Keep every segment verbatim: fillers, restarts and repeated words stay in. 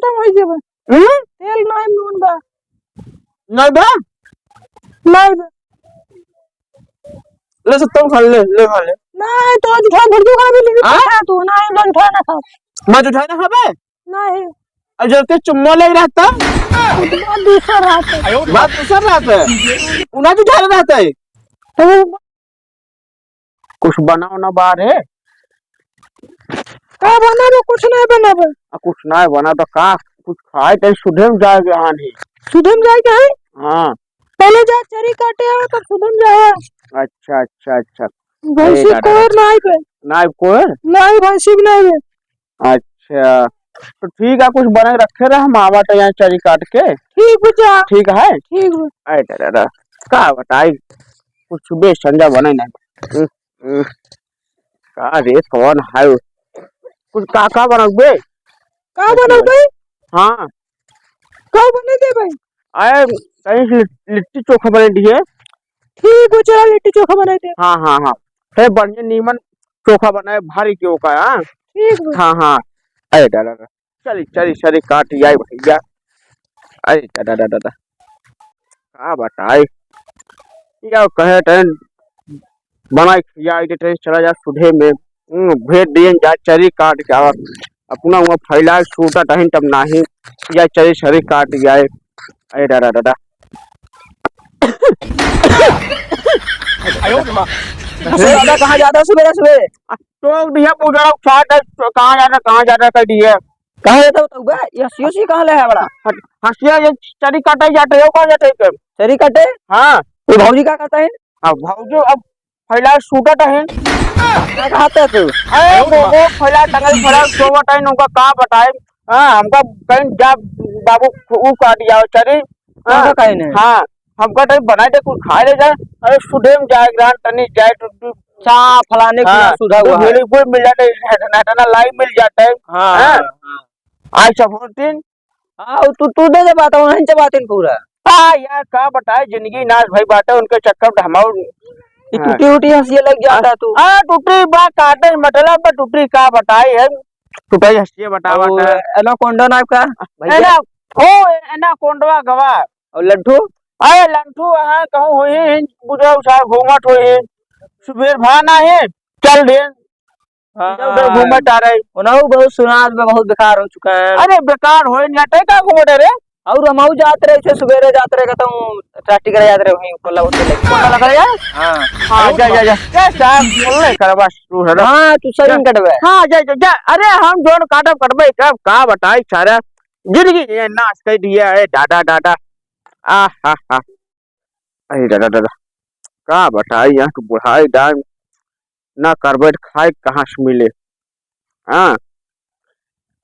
खतम होइ जेबे। हम्म? तेल नाहीं, नून बा। नाहीं बा? नाहीं बा। ले सत्तम खा ले, ले खा ले। नाहीं, तो आज उठा भर दूंगा, अभी लेके हाँ? खा तू। नाहीं, मैं उठा ना खाओ। मैं उठा ना खाबे? नाहीं। अब जब ते चुम्मा ले रहता? बात दूसर रहता। बात दूसर रहता। उन्हें भी उठा रहता है। तो कुछ बना उना बा रे? का बनाबे? कुछ नाहीं बनाबे। आ, कुछ नाहीं बना तो का? कुछ खाए के सुधे में जाए के हानि। सुधे में जाए के है? हाँ। पहले जा चरी काटे आओ, तब सुधे में जाए। अच्छा, अच्छा, अच्छा। भैंसी ए, दादा, कोर नाहीं बे। नाहीं कोर? नाहीं, भैंसी भी नाहीं बे। अच्छा, तो ठीक है, कुछ बना के रखे रहा, हम आवा तो यहाँ चरी काट के। ठीक बा, जा। ठीक है? ठीक बा। अरे दादा, का बताई, कुछ बे संजा बने नहीं। हम्म, हम्म। का रे, कौन है? कुछ का, का बनउबे? का बनउबे? हाँ। का बने देबे? अरे, कहीं से लिट्टी चोखा बने दिए। ठीक बा, चला लिट्टी चोखा बने दे। हाँ, हाँ, हाँ। हे बढ़िया नीमन चोखा बनाए, भारी के ओका, हाँ? ठीक बा। हाँ, हाँ। अरे दादा, चली, चली, चली, काट जाए भैया। अरे दादा, दादा, दादा। का बताई? या कहे टहन बनाई खिया दे टहन चला जा सुधे में। हम्म, भेज दिए जा चरी काट के आवा। अपना हुआ फैला सूता टहन तब नाही। या चरी सरी काट जाए। अरे दादा, दादा। अरे दादा, कहाँ जाता सुबेरे सुबेरे? आ, तो दिया पूजा साथ है, तो कहाँ जाता, कहाँ जाता कह दिए। कहाँ जाता बताऊ बे? ये हंसियो सी कहाँ ले है बड़ा? हट, हंसिया ये चरी काटे जाते हो, कहाँ जाते हो? चरी काटे? हाँ। वो भौजी का कहता है? हाँ, भौजी अब फैला सूटत है। का कहता है तू? अरे वो, वो फैला टंगल फैला सोवत है, उनका का बताए? हाँ, हमका कहीं जा बाबू ऊ काट जाओ चरी। हाँ, कौन सा कहीं नहीं? हाँ, हमका तो बनाए दे, कुछ खाए ले जाए। अरे सुधे में जाए, ग्रान तनी जाए, टुट्टू। अच्छा, फलाने की हाँ, यहाँ सुधा तो हुआ है। भेली कोई मिल जाता है, ना, ना, ना, लाई मिल जाता है। हाँ, हाँ? हाँ, हाँ। आज सब दिन। हाँ, तू, तू दे दे बात, वहीं से बात इन पूरा। हाँ यार, का बताए, जिंदगी नाश भई बाटे, उनके चक्कर में हमार ये हाँ। टूटी उटी हंसिया लग जाता हाँ, तू। हाँ, टूटी बा, काटे मतलब बा, टूटी का बताए है, टूटी हंसिया बतावा और था। एनाकोंडा नाम का भैया? एना-, ओ, एनाकोंडवा गवा। और लड्डू? अरे लड्डू, हाँ, कहूँ हुई है, बुझाऊ सा घूमत हुई है, सुबेर भा ना है, चल दे। हाँ। इधर उधर घूमत आ रहे। उनहु बहुत सुनात में बहुत बेकार हो चुका है। अरे बेकार होए नहीं, तै का घूमत रहे? और हमहू जात रहे, ऐसे सुबेरे जात रहे, कहता हूँ, चाटी करे जात रहे, वहीं कोला होते लगे। कोला लगा यार? हाँ। हाँ, जा, जा, जा। जा, जा, बोल नहीं कर, बस, तू है ना। हाँ, तू सही जा। कटबे। हाँ, जा, जा, जा। अरे हम जोन काटब कटबे, कब का बताई सारा। जिंदगी ये नाश कर दिया है, दादा, दादा। आ, हा, हा। अरे दादा, दादा। का बताई, यहाँ तो बुढ़ाई डांग ना करबे त खाए कहाँ से मिले? हाँ,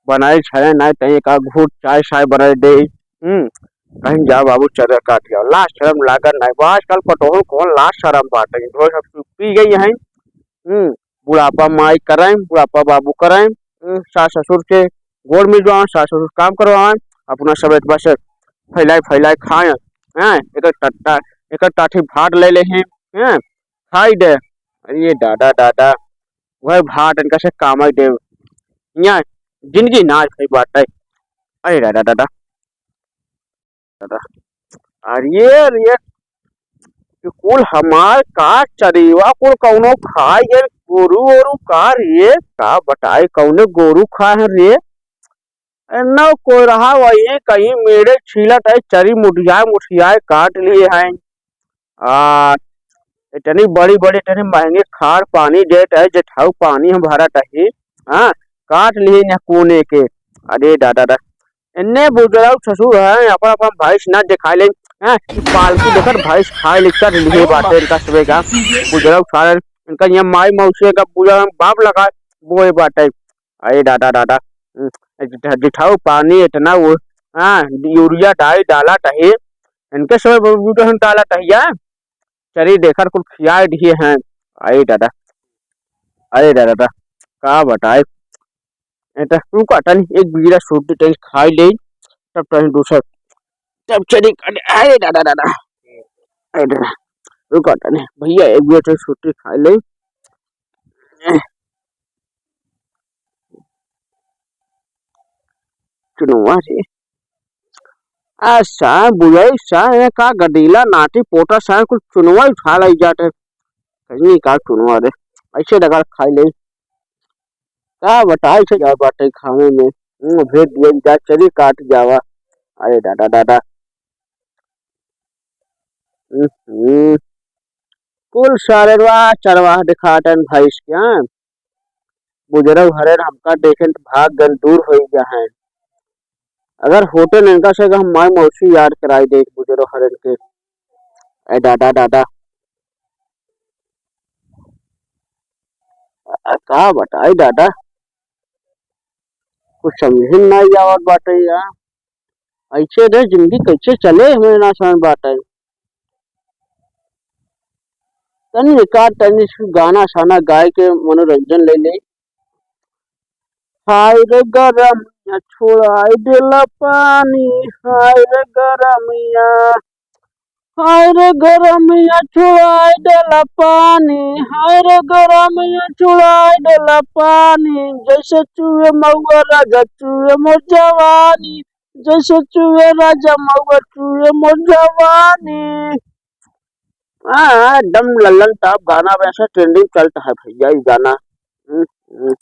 बनाई छाया नाई तई एक आध घूट चाय साय बनाई दे। हम्म, कहीं जा बाबू चरर काट जाओ, लाज शरम लागत नाई बा। आजकल पटोहन कौन लाज शरम बाटे, जो सब पी गई हैं। हम्म, बुढ़ापा माई कराएं, बुढ़ापा बाबू कराएं। हम्म, सास ससुर के गोड़ में जो सास ससुर काम करवाएं, अपना सब एक बस फैलाए फैलाए खाएं। हैं, एक टट्टा, एक टाठी भात ले ले हैं, हैं, खाई दे। अरे दादा, दादा, वह भात इनका से काम ही देव। यहाँ जिंदगी नाश भई बाटे। अरे दादा, दादा, दादा। अरे, अरे, ये कुल हमार का चरीवा कुल कौनो खाए गए गोरू ओरू का रे? का बताए कौने गोरू खाए हैं रे? एन्नो कोई रहा वही कहीं मेड़े छीलत है, चरी मुठियाए मुठियाए काट लिए हैं। आ, इतनी बड़ी बड़ी, इतनी महंगी खार पानी देत है, जेठाऊ पानी हम भरत है, हाँ, काट लिए न कोने के। अरे दादा दा, इन्ने बुजुर्ग ससुर हैं, अपन अपन भैंस ना दिखाई ले, हैं, कि पालकी देखत भैंस खाए लिखत लिए बाटे इनका सबे का। बुजुर्ग सारे, इनका यहाँ माई मौसी का बुजुर्ग बाप लगा बोए बाटे। अरे दादा, दादा, हम्म, जेठ-, जेठाऊ पानी इतना वो, हाँ, यूरिया डाई डाला टही, इनके समय ब-, बूढ़े हम डाला टहिया, चरी देखर कुल खियाए दिए हैं। अरे दादा, अरे दादा, दादा, का बताए, ए तो तू का तनी एक बीड़ा सूटी टही खाई ले, तब टही दूसर, तब चरी काटे, अरे दादा, दादा, अरे दादा, रुका तनी, भैया एक बीड़ा टही सूटी खाई ले। चुनवा रे। आ सा बुझाई सा, ये का गडीला नाटी पोटा सा, कुछ चुनवा उठा लाई जात है। कहीं का चुनवा रे, ऐसे डगर खाई ले। का बताई से जात बाटे खावे में। हम्म, भेज दिया जा, चली काट जावा। अरे दादा, दादा। हम्म, कुल सारवा चरवाह दिखातन भैंस के, हाँ। बुजरव हरेन हमका देखेन त भाग गन दूर होई गया है। अगर होते न इनका से हम माई मौसी याद कराई दे बुजरव हरेन के। ए दादा, दादा। आ, का बताई दादा, कुछ समझे में नाई आवत बाटे यार। ऐसे रे जिंदगी कैसे चले, हमें ना समझ बाटे। तनी एकाध तनी से गाना साना गाय के मनोरंजन ले ले। हाय रे गरमिया छोड़ाई देला पानी, हाय रे गरमिया, हाय रे गरमिया छोड़ाई देला पानी, हाय रे गरमिया छोड़ाई देला पानी, जैसे चुए मउआ राजा चुए मोर जवानी, जैसे चुए राजा मउआ चुए मोर जवानी। हाँ, एकदम लल्लन टॉप गाना वैसे ट्रेंडिंग चलता है भैया, ये गाना। हम्म, हम्म।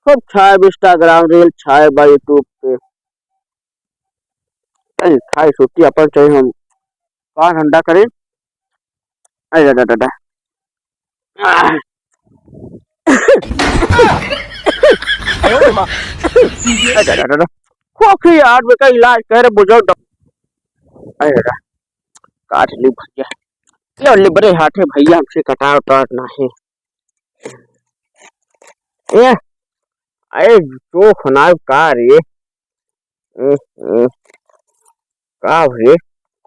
खूब छाए बा Instagram reel, छाए बा YouTube पे। ए, खाए छुट्टी अपन चाहे हम काम धंधा करें। अरे दादा, दादा। अरे दादा, दादा। खोखी यार, बेटा इलाज कर, बुझो डॉ-, अरे दादा, काट ली भैया। ये ले बड़े हाथ है भैया, हमसे कटाव टाट ना है। ए, अरे तो खनाव का रे? हम्म, हम्म। का रे?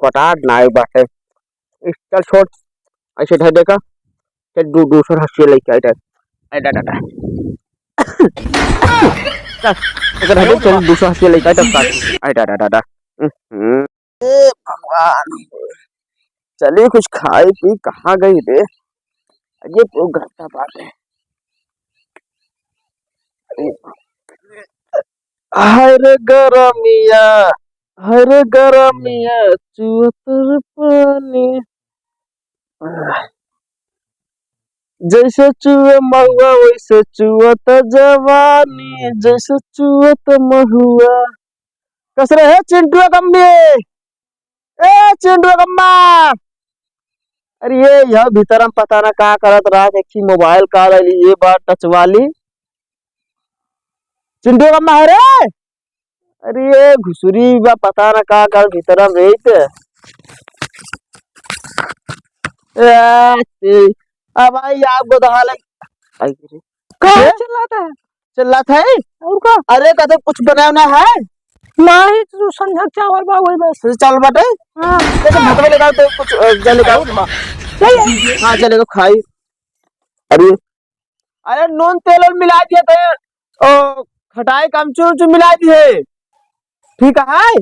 कटात ना आए बाटे। इस, चल छोड़। ऐसे धर देगा। चल दू-, दूसर हंसी लेके आई डर। आई डा, डा, डा। चल, इधर हट, चल दूसर हंसी लेके आई डर काट। आई डा, डा, डा, डा। हम्म। ए भगवान, चली कुछ खाई पी, कहाँ गई रे? अरे वो घंटा बात है। हाय रे गरमिया, हाय रे गरमिया, चुअत रे पानी। जैसे चुए महुआ, वैसे चुअत जवानी, जैसे चुअत महुआ। कस रहे चिंटुआ कम्मी? ए चिंटुआ कम्मा, अरे ये यह भीतर हम पता ना का करत रहा, देखी मोबाइल का ले ली, ये बात टच वाली। चिंटुआ कम्मा है रे? अरे ये घुसुरी बा, पता ना का कर भीतर में रहित। ए, ए, अब आई आप गोदहा लग। आई रे। का ये? चिल्लाता है? चिल्लात है? और का? अरे, कहते कुछ बनाया ना है? नाही, तू संझा चावल बा, वही बस। तो चावल बाटे? हाँ। तो, तो भात में लेकर तो कुछ, अ, जले का? नहीं है। हाँ, जले को खाई। अरे, अरे, नून तेल और मिला दिए थे, ओ, खटाई का अमचूर उमचूर मिला दिए। ठीक है?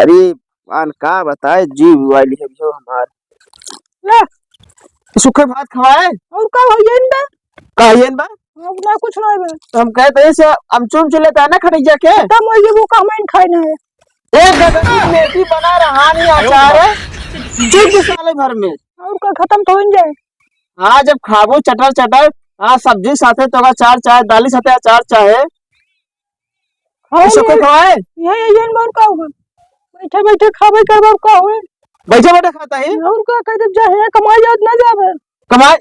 अरे, पान का बताए, जीव वाली है जो हमार। ले। सूखे भात खवाए? और का होइए इनमें? का होइए इनमें? अब ना कुछ ना होइए। हम कहते हैं से अमचूर उमचूर लेता है ना खटैया के? तब वही वो का हम खाए ना है। एक गगन की मेथी बना रहा नहीं अचार है। चुप साले भर में। और का खत्म तो हो जाए। हाँ, जब खाबो चटर चटर, हाँ, सब्जी साथे तो अचार चाहे, दाली साथे अचार चाहे। खाए ऐसे ले। कोई खवाए? यही, यही बार का हुआ? बैठे बैठे खाबे करबे का हुए? बैठे बैठे खाता है? और का कहते जा है, कमाई जात ना जाबे। कमाई,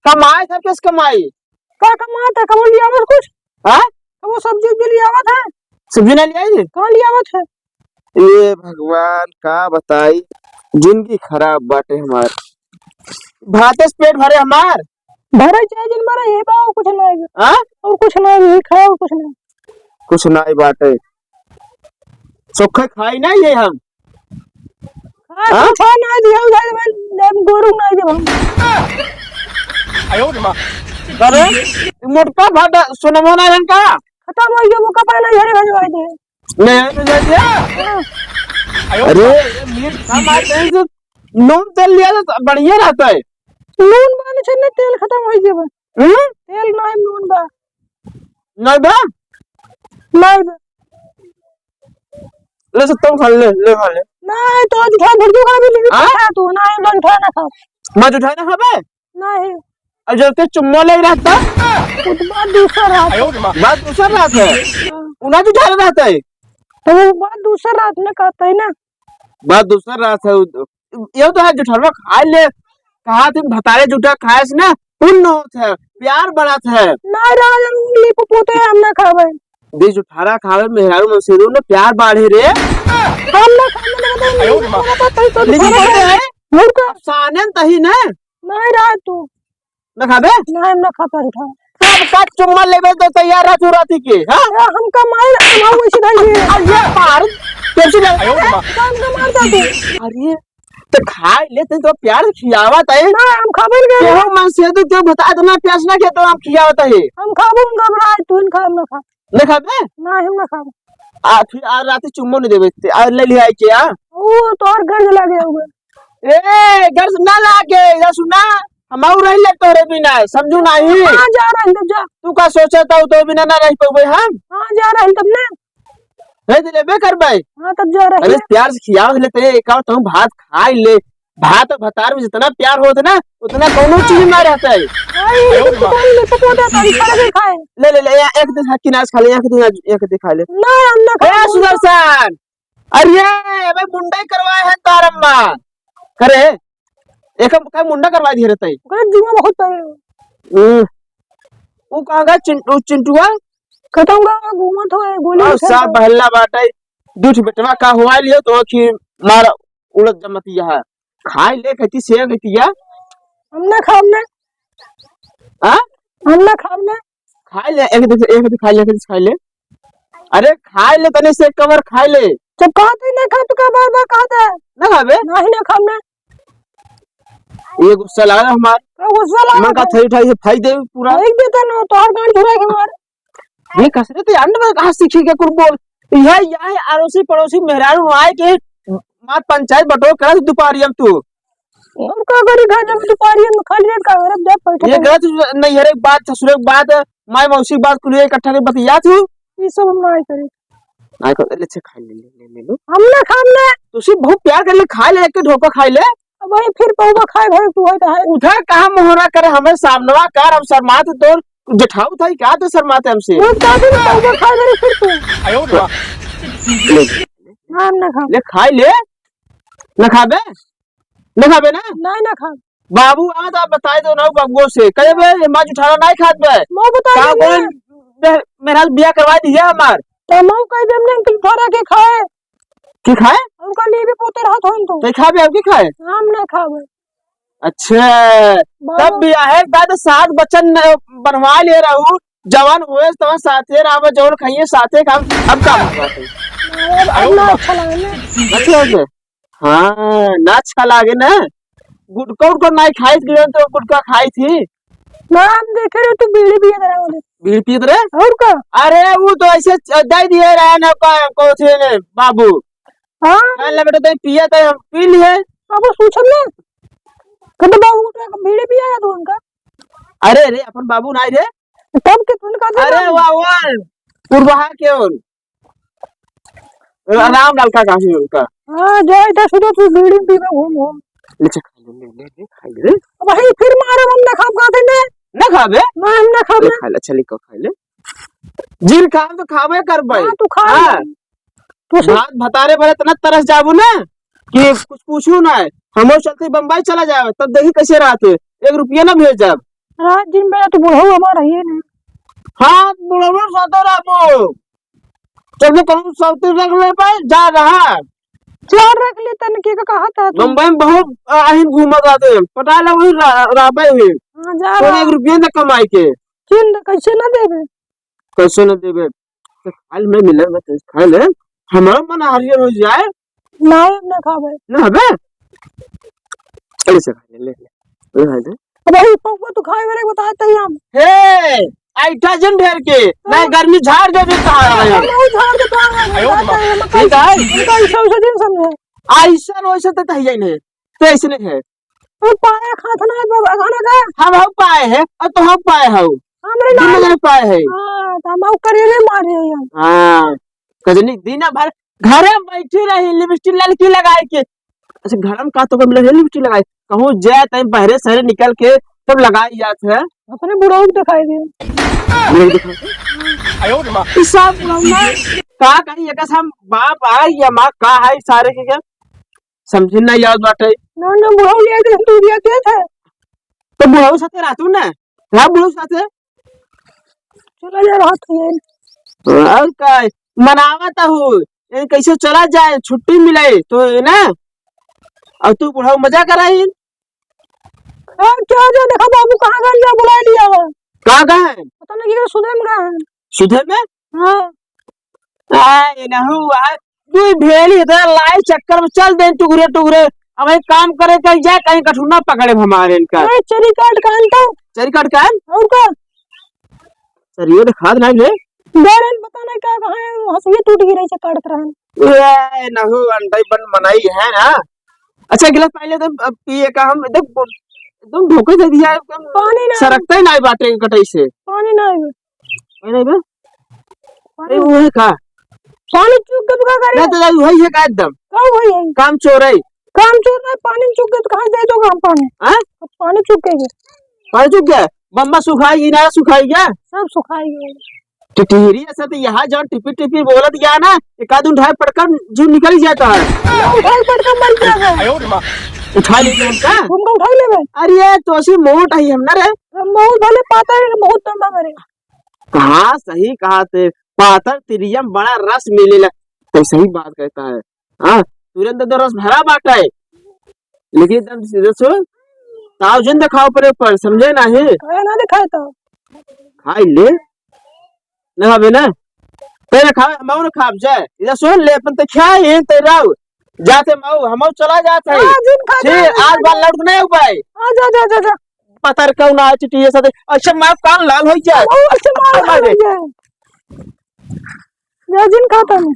कमाई था, किस कमाई? का कमात है? कबो लियावत कुछ? हाँ? कबो सब्जी उब्जी लियावत है? सब्जी ना लियाई? कहाँ लियावत है? ए भगवान, का बताई, जिंदगी खराब बाटे हमार। भाते से पेट भरे हमार। भरे चाहे जिन भरे, ये बा, और कुछ ना है। हाँ? और कुछ ना है, ये खाओ, कुछ ना। कुछ ना है बाटे। सोखे खाई ना ये हम। हाँ, हाँ? कुछ ना दिया, उधर में, में गोरू ना दिया हम। अरे, मोटका भाटा सोनमो ना रंग का? खत्म हो गया, वो कपड़ा ना घरे भेजवा दे। ले, ले, ले, ले। अरे, मीट खा मार दे, जो नून तेल लिया तो बढ़िया रहता है। नून बा, नहीं छन्ने, तेल खत्म हो गया बा। हम्म? तेल नहीं, नून बा। नहीं बा? नहीं बे। ले सब तुम खा ले, ले खा ले। नहीं, तो आज उठा, भुर्जी खा भी लेंगे, हाँ? खा तू, नहीं, मैं उठा ना खा। मैं उठा ना खाबे? नहीं। और जब ते चुम्मा ले रहता? वो तो बात दूसर रहत है। बात दूसर रहत है। हाँ। उन्हें तो उठा रहत है। तो वो बात दूसर रहत में कहता है ना। बात दूसर रहत है। उ-, ये तो है, जुठलवा खाइ ले। कहा तुम भतारे जुठा खाए से ना पुण्य होत है, प्यार बढ़त है। ना राज, हम लिप पोते हम ना खाबे। दे जुठारा खावे, मेहरारू मन से दूर ना प्यार बाढ़े रे। हम ना खाबे, ना खाबे, ना खाबे, तो लिप पोते है। मुर्गा। अब सानेन तही ना। नहीं राज तू। ना खाबे? ना, हम ना खा पाई था। सबका चुम्मा लेबे तो तैयार रह तू राती के, हाँ? अरे, हमका मार, हम वैसे नहीं है। अरे, ये मार, कैसे ले? हमका मार दे तू। अरे, तो खाइ ले, तू तो प्यार से खियावत है। ना, हम खाबे नहीं। केहू मन से तू क्यों बता, इतना प्यास ना किया तो हम खियावत है। हम खाबे, हम घबराए, तू ही खा, हम ना खा। ना खाबे? ना, हम ना खाबे। आ, फिर आ राती चुम्मा नहीं देबे, आ ले लिया है क्या? वो तो और गर्ज लगे हुए। ए, गर्ज ना लागे, इधर सुना, हम और रह ले तोरे बिना, समझू नहीं। हाँ, जा रहे हैं तब जा। तू का सोचा था, तो बिना ना रह पावे हम? हाँ, जा रहे हैं तब ना। रह दे लेबे करबे। हाँ, तब जा रहे अरे, हैं। प्यार से खियाव लेते, एक और तुम भात खाइ ले। भात और भतार में जितना प्यार होत ना, उतना कौनो चीज में ना रहत है। नहीं, ये तो कौन ले, तो पौधा था, ये खा के खाए। ले, ले, ले, या-, एक दिन हाँ, किनारे से खा ले, एक दिन, एक दिन खा ले। ना, हम ना ए, खाए। सुदर्शन, अरे, अबे मुंडई करवाए हैं तार अम्मा। करे, एक हम का मुंडा करवा दिए रहते। ओकरे जुआ बहुत पड़े। हम्म। उ कहाँ गए चिं-, उ चिंटुआ? खत्म का घूमत हो, गोली और उठा सब दो। बहल्ला बाटे। दूठ बेटवा का हुआ लियो तो आँखी मार उड़त जमतिया है। खाइ ले कहती सेव कहती है। हम ना खाब ना। हाँ? हम ना खाब ना। खाइ ले, एक दिन, एक दिन खाइ ले, एक दिन खाइ ले। अरे खाइ ले, तनी से कवर खाइ ले। जब कहते ही नहीं खाब तो का बार बार कहता है? ना खाबे? नहीं, ना खाब ना। ये गुस्सा लगा हमार। का गुस्सा लगा मन का था? थई उठाई से फेंक दे पूरा। फेंक देता ना, तोहर गांड छुड़ा के मार। ये कसरत है, अंड में कहाँ सीखी के कुल बोल। यह, यह अड़ोसी पड़ोसी मेहरारू आए के मार पंचायत बटोर करत दुपहरिया में तू। और का करी घर जब दुपहरिया में खाली है, का करब जब बैठे ये हैं। गलत नहीं है, एक बात ससुरे के बात, माई मौसी के बात कुल इकट्ठा के बतिया तू। ये सब हम ना करे। ना कर ले, अच्छा खा ले, ले, ले, ले लो। हम ना खाब ना। तो सिर्फ बहुत प्यार कर ले, खा ले, एक ढोका खा ले। अब वही फिर पौवा खाए भर तू है तो है। उधर कहाँ मोहरा करे, हमें सामनवा कर, हम शर्मात तोर जेठाऊ था, क्या तो शर्माते हमसे? वो क्या दिन पौवा खाए भर फिर तू। ले, हम ना खाब। ले, खाए ले। ना खाबे? ना खाबे ना? नहीं, ना खाब। बाबू आवत, आप बताए दो ना बबुओ से। कहे बे, माँ जुठारा नहीं खात बे। मैं बता का देंगे। बोल, बे, मेरा बिया करवा दिया हमार। तो मैं कह देम नहीं, तुम थोड़ा के खाए। की खाए? उनका लिए भी पोते रहत हो तो। तो खाबे, अब की खाए? हम ना खाबे। अच्छा, बाबू। तब बिया है, बाद सात बचन न-, बनवा ले रहू, जवान होए तब साथे रहबे, जौन खाइए साथे खाब, अब का बनवा है? अब, अब ना अच्छा लगे ना। अच्छा लगे? हाँ, ना अच्छा लागे ना। गुटखा उटखा नाई खाई थी, तो गुटखा खाई थी। ना, हम देखे रहे, तू बीड़ी पिए रहे होले। बीड़ी पिए रहे? और का? अरे, वो तो ऐसे च-, दे दिए रहे ना, का, कौन थे ने, बाबू। हाँ। कल बेटा, तो पिया था, हम पी लिए। अब वो पूछब ना। कब बाबू गुटखा का बीड़ी पिया है तू उनका? अरे, अरे, अपन बाबू नाई रे। तब के तूने कहा था अरे, बाबू? वाह, वाह। पुरबहा के और। रा-, राम लाल का कहाँ है उनका? हाँ, जाए दस रुपये तू बीड़ी पी में घूम घूम। ले, चल, खा ले, ले, ले, ले, खा ले। अब भाई फिर मारे हम ना खाब कहते ने। ना खाबे? ना, हम ना खाब ले, ना। खा ले, चल, इको खा ले। जिन खाब तो खाबे करबे। हाँ, तू खा हाँ। ले। तू सु- भात भतारे पर इतना तरस जाबू ना कि कुछ पूछू ना। हम चलते बम्बई चला जावे, तब देखी कैसे रहते। एक रुपया ना भेज जाब। रात दिन बेला तू बुढ़ऊ हमार है ना। हाँ, बुढ़ऊ साथे रहबो। चल के कहूँ सौती रख ले भाई, जा रहा। चार रख ले, तन के का कहा था तू? बम्बई में बहुत, आ, अहिन घूमत रहते हैं। पटा ले वही रा-, रहबे हुए। हाँ, जा कौन रहा। एक रुपया ना कमाई के। चिंद कैसे ना देबे? कैसे ना देबे? तो खाल में मिले, मैं तो खा ले। हमारा मन हरियर हो जाए। ना, हम ना खाबे। ना हबे? चल से खा ले, ले, ले। ले खा ले। अब वही पौवा तू खाए वाले बताए तई हम। हे, ऐठा जिन ढेर के, हाँ। नहीं गर्मी झाड़ दे भी कहा रहे हम। हम वो झाड़ के कहा रहे हैं, आयो बताए हम, ठीक है। उनका ऐसा वैसा दिन समझे। ऐसा वैसा तो तहिया ही नहीं, तो ऐसे नहीं है। वो पाए खात ना है, बाबा, खाना का। हम हम पाए हैं, और तो हम पाए हो। हमरे दुनू ना जने पाए है। हाँ, तो हम वो करेले मारे हैं। हाँ। रजनी दिन भर घरे में बैठी रही, लिपस्टिक ललकी लगाए के। अच्छा, घर में का तो मिले है लिपस्टिक लगाए, कहूँ जाए तहीं बहरे सहरे निकल के तब लगाई जात है। अपने बुढ़ऊ के दिखाई दे। ये देखो। ई सब बुढ़ऊ ना, का कही, एक हम बाप आ या माँ का है सारे के क्या समझे ना याद बाटे। ना, ना, बुढ़ऊ ले के तू दिया के था। तो बुढ़ऊ साथे रहतू ना, रहा बुढ़ऊ साथे। चला जा रहा था ये। और का, मनावत हूँ, ये कैसे चला जाए, छुट्टी मिले तो ये ना। और तू बुढ़ऊ मजा कराई। हाँ, क्या जो देखा बाबू कहाँ गए, जा बुला लिया है। कहाँ गए हैं? पता नहीं कि सुधे में गए हैं। सुधे में? हाँ। आ, ये ना हो, आ, तू भेली इतना लाई चक्कर में चल दे टुकड़े टुकड़े। अब एक काम करे, कहीं जाए, कहीं कठुना पकड़े हमारे इनका। अरे, चेरी काट कान तो। चेरी काट कान? और का? चेरियो दिखात नहीं है। गाड़न पता नहीं का कहाँ है, हंसुए टूट गिरे से काटत रहन। ए, ना हो, अंडई बन मनाई है ना। अच्छा, गिलास पानी ले दे, अब पिए का हम, देख, एकदम धोखे दे दिया, एकदम पानी ना। सरकता ही नहीं बाटे कटाई से। पानी ना है। पानी ना है बे? पानी ए, वो है का? पानी चूक के तू का करे? ना तो दादा, वही है का एकदम? का वही है? काम चोर है। काम चोर ना, पानी चूक के तो कहाँ दे दो हम पानी? हाँ? अब पानी चूक के। पानी चूक गया? बम्मा सुखाई, इनार सुखाई गया? सब सुखाई गया। टिटहिरी ऐसा तो यहाँ जौन टिपी टिपी बोलत गया ना, एक आध उठाए पटकन जो निकल जाता है। उठाए पटकन मर जाएगा। उठा ले हम का? तुमको उठा लेबे। अरे ये तो ऐसी मोट है हम ना रे। हम बहुत भले पातर है, बहुत लंबा करे। कहाँ सही कहा थे, पातर तिरियम बड़ा रस मिलेला। तो सही बात कहता है। हाँ, तुरंत तो रस भरा बाटा है। लेकिन एकदम सीधे सुन, ताव जिन दिखाओ परे पर, समझे नाही? खाए ना दिखाए तो। खाई ले। ना खाबे ना? ते ना खाबे, हमहू ना खाब जाए। इधर सुन ले, अपन ते खाए ही ते राव। जाते मऊ, हमहू चला जाते हैं। हाँ, जिन खा ठीक, जाए, आज बार लौट के नहीं आऊ पाए। आ जा, जा, जा, जा। पतर कौन आ चिटिए साथे। अच्छा, माँ कान लाल हो जाए। ओ, अच्छा, माँ अरे। लाल हो जाए। जा, जिन खाता नहीं।